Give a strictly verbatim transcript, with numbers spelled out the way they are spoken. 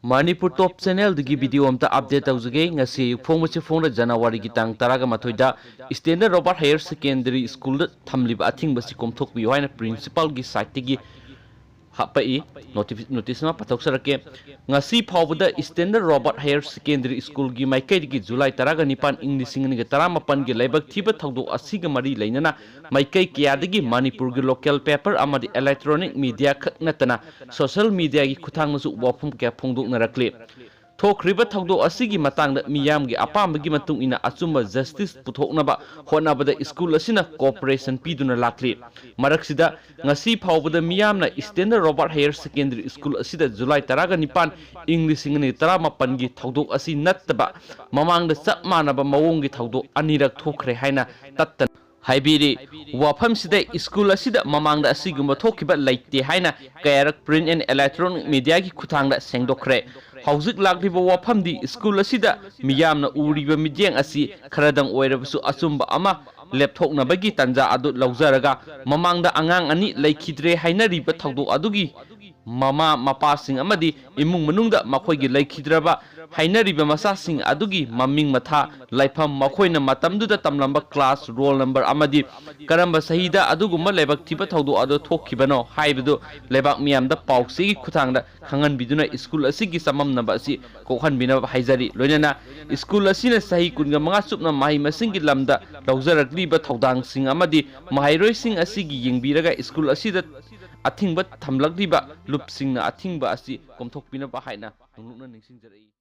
ꯃꯅꯤꯄꯨꯔ ꯇꯣꯞ ꯆꯦꯅꯦꯜꯗꯒꯤ video ꯑꯝꯇ update ꯇꯧꯖꯒꯦ꯫ ꯉꯁꯤ ꯑꯌꯨꯛ ꯐꯣꯡꯕꯁꯤ ꯐꯣꯡꯂꯦ, ꯖꯅꯋꯥꯔꯤꯒꯤ ꯇꯥꯡ ꯇꯔꯥꯒ ꯃꯥꯊꯣꯏꯗ ꯏꯁꯇꯦꯟꯗꯔꯠ ꯔꯣꯕꯥꯔꯠ ꯍꯥꯌꯔ ꯁꯦꯀꯦꯟꯗꯔꯤ ꯁ꯭ꯀꯨꯜꯗ ꯊꯝꯂꯤꯕ ꯑꯊꯤꯡꯕꯁꯤ ꯀꯣꯝꯊꯣꯛꯄꯤꯌꯨ ꯍꯥꯏꯅ ꯄ꯭ꯔꯤꯟꯁꯤꯄꯥꯜꯒꯤ ꯁꯥꯏꯠꯇꯒꯤ ꯍꯥꯞꯄꯛꯏ꯫ ꯅꯣꯇꯤꯐꯤ-, ꯅꯣꯇꯤꯁ ꯑꯃ ꯄꯥꯊꯣꯛꯆꯔꯛꯀꯦ꯫ ꯉꯁꯤ ꯐꯥꯎꯕꯗ ꯏꯁꯇꯦꯟꯗꯔꯠ ꯔꯣꯕꯥꯔꯠ ꯍꯥꯌꯔ ꯁꯦꯀꯦꯟꯗꯔꯤ ꯁ꯭ꯀꯨꯜꯒꯤ ꯃꯥꯏꯀꯩꯗꯒꯤ ꯖꯨꯂꯥꯏ ꯇꯔꯥꯒ ꯅꯤꯄꯥꯟ, ꯏꯪ ꯂꯤꯁꯤꯡ ꯑꯅꯤꯒ ꯇꯔꯥꯃꯥꯄꯟꯒꯤ ꯂꯥꯏꯕꯛ ꯊꯤꯕ ꯊꯧꯗꯣꯛ ꯑꯁꯤꯒ ꯃꯔꯤ ꯂꯩꯅꯅ ꯃꯥꯏꯀꯩ ꯀꯌꯥꯗꯒꯤ ꯃꯅꯤꯄꯨꯔꯒꯤ ꯂꯣꯀꯦꯜ ꯄꯦꯄꯔ ꯑꯃꯗꯤ ꯏꯂꯦꯛꯇ꯭ꯔꯣꯅꯤꯛ ꯃꯤꯗꯤꯌꯥ ꯈꯛ ꯅꯠꯇꯅ ꯁꯣꯁꯤꯌꯦꯜ ꯃꯤꯗꯤꯌꯥꯒꯤ ꯈꯨꯠꯊꯥꯡꯗꯁꯨ ꯋꯥꯐꯝ ꯀꯌꯥ ꯐꯣꯡꯗꯣꯛꯅꯔꯛꯂꯤ꯫ ꯊꯣꯛꯈ꯭ꯔꯤꯕ ꯊꯧꯗꯣꯛ ꯑꯁꯤꯒꯤ ꯃꯇꯥꯡꯗ ꯃꯤꯌꯥꯝꯒꯤ ꯑꯄꯥꯝꯕꯒꯤ ꯃꯇꯨꯡ ꯏꯟꯅ ꯑꯆꯨꯝꯕ ꯖꯁꯇꯤꯁ ꯄꯨꯊꯣꯛꯅꯕ ꯍꯣꯠꯅꯕꯗ ꯁ꯭ꯀꯨꯜ ꯑꯁꯤꯅ ꯀꯣꯑꯣꯄꯔꯦꯁꯟ ꯄꯤꯗꯨꯅ ꯂꯥꯛꯂꯤ꯫ ꯃꯔꯛꯁꯤꯗ ꯉꯁꯤ ꯐꯥꯎꯕꯗ ꯃꯤꯌꯥꯝꯅ standard Robert higher secondary school ꯑꯁꯤꯗ ꯖꯨꯂꯥꯏ ꯇꯔꯥꯒ ꯅꯤꯄꯥꯟ, ꯏꯪ ꯂꯤꯁꯤꯡ ꯑꯅꯤ ꯇꯔꯥꯃꯥꯄꯟꯒꯤ ꯊꯧꯗꯣꯛ ꯑꯁꯤ ꯅꯠꯇꯕ ꯃꯃꯥꯡꯗ ꯆꯞ ꯃꯥꯟꯅꯕ ꯃꯑꯣꯡꯒꯤ ꯊꯧꯗꯣꯛ ꯑꯅꯤꯔꯛ ꯊꯣꯛꯈ꯭ꯔꯦ ꯍꯥꯏꯅ ꯇꯠꯇꯅ ꯍꯥꯏꯕꯤꯔꯤ꯫ ꯋꯥꯐꯝꯁꯤꯗ ꯁ꯭ꯀꯨꯜ ꯑꯁꯤꯗ ꯃꯃꯥꯡꯗ ꯑꯁꯤꯒꯨꯝꯕ ꯊꯣꯛꯈꯤꯕ ꯂꯩꯇꯦ ꯍꯥꯏꯅ ꯀꯌꯥꯔꯛ ꯄ꯭ꯔꯤꯟꯠ ꯑꯦꯟ ꯏꯂꯦꯛꯇ꯭ꯔꯣꯅꯤꯛ ꯃꯤꯗꯤꯌꯥꯒꯤ ꯈꯨꯠꯊꯥꯡꯗ ꯁꯦꯡꯗꯣꯛꯈ꯭ꯔꯦ꯫ ꯍꯧꯖꯤꯛ ꯂꯥꯛꯂꯤꯕ ꯋꯥꯐꯝꯗꯤ ꯁ꯭ꯀꯨꯜ ꯑꯁꯤꯗ ꯃꯤꯌꯥꯝꯅ ꯎꯔꯤꯕ ꯃꯤꯠꯌꯦꯡ ꯑꯁꯤ ꯈꯔꯗꯪ ꯑꯣꯏꯔꯕꯁꯨ ꯑꯆꯨꯝꯕ ꯑꯃ ꯂꯦꯞꯊꯣꯛꯅꯕꯒꯤ ꯇꯥꯟꯖꯥ ꯑꯗꯨ ꯂꯧꯖꯔꯒ ꯃꯃꯥꯡꯗ ꯑꯉꯥꯡ ꯑꯅꯤ ꯂꯩꯈꯤꯗ꯭ꯔꯦ ꯍꯥꯏꯅꯔꯤꯕ ꯊꯧꯗꯣꯛ ꯑꯗꯨꯒꯤ ꯃꯃꯥ ꯃꯄꯥꯁꯤꯡ ꯑꯃꯗꯤ ꯏꯃꯨꯡ ꯃꯅꯨꯡꯗ ꯃꯈꯣꯏꯒꯤ ꯂꯩꯈꯤꯗ꯭ꯔꯕ ꯍꯥꯏꯅꯔꯤꯕ ꯃꯆꯥꯁꯤꯡ ꯑꯗꯨꯒꯤ ꯃꯃꯤꯡ ꯃꯊꯥ, ꯂꯩꯐꯝ, ꯃꯈꯣꯏꯅ ꯃꯇꯝꯗꯨꯗ ꯇꯝꯂꯝꯕ ꯀ꯭ꯂꯥꯁ, ꯔꯣꯜ ꯅꯝꯕꯔ ꯑꯃꯗꯤ ꯀꯔꯝꯕ ꯆꯍꯤꯗ ꯑꯗꯨꯒꯨꯝꯕ ꯂꯥꯏꯕꯛ ꯊꯤꯕ ꯊꯧꯗꯣꯛ ꯑꯗꯨ ꯊꯣꯛꯈꯤꯕꯅꯣ ꯍꯥꯏꯕꯗꯨ ꯂꯩꯕꯥꯛ ꯃꯤꯌꯥꯝꯗ ꯄꯥꯎꯆꯦꯒꯤ ꯈꯨꯠꯊꯥꯡꯗ ꯈꯪꯍꯟꯕꯤꯗꯨꯅ ꯁ꯭ꯀꯨꯜ ꯑꯁꯤꯒꯤ ꯆꯃꯝꯅꯕ ꯑꯁꯤ ꯀꯣꯛꯍꯟꯕꯤꯅꯕ ꯍꯥꯏꯖꯔꯤ꯫ ꯂꯣꯏꯅꯅ ꯁ꯭ꯀꯨꯜ ꯑꯁꯤꯅ ꯆꯍꯤ ꯀꯨꯟꯒ ꯃꯉꯥ ꯆꯨꯞꯅ ꯃꯍꯩ ꯃꯁꯤꯡꯒꯤ ꯂꯝꯗ ꯂꯧꯖꯔꯛꯂꯤꯕ ꯊꯧꯗꯥꯡꯁꯤꯡ ꯑꯃꯗꯤ ꯃꯍꯩꯔꯣꯏꯁꯤꯡ ꯑꯁꯤꯒꯤ ꯌꯦꯡꯕꯤꯔꯒ ꯁ꯭ꯀꯨꯜ ꯑꯁꯤꯗ ꯑꯊꯤꯡꯕ ꯊꯝꯂꯛꯂꯤꯕ ꯂꯨꯞꯁꯤꯡꯅ ꯑꯊꯤꯡꯕ ꯑꯁꯤ ꯀꯣꯝꯊꯣꯛꯄꯤꯅꯕ ꯍꯥꯏꯅ ꯅꯣꯡꯂꯨꯛꯅ ꯅꯤꯡꯁꯤꯡꯖꯔꯛꯏ꯫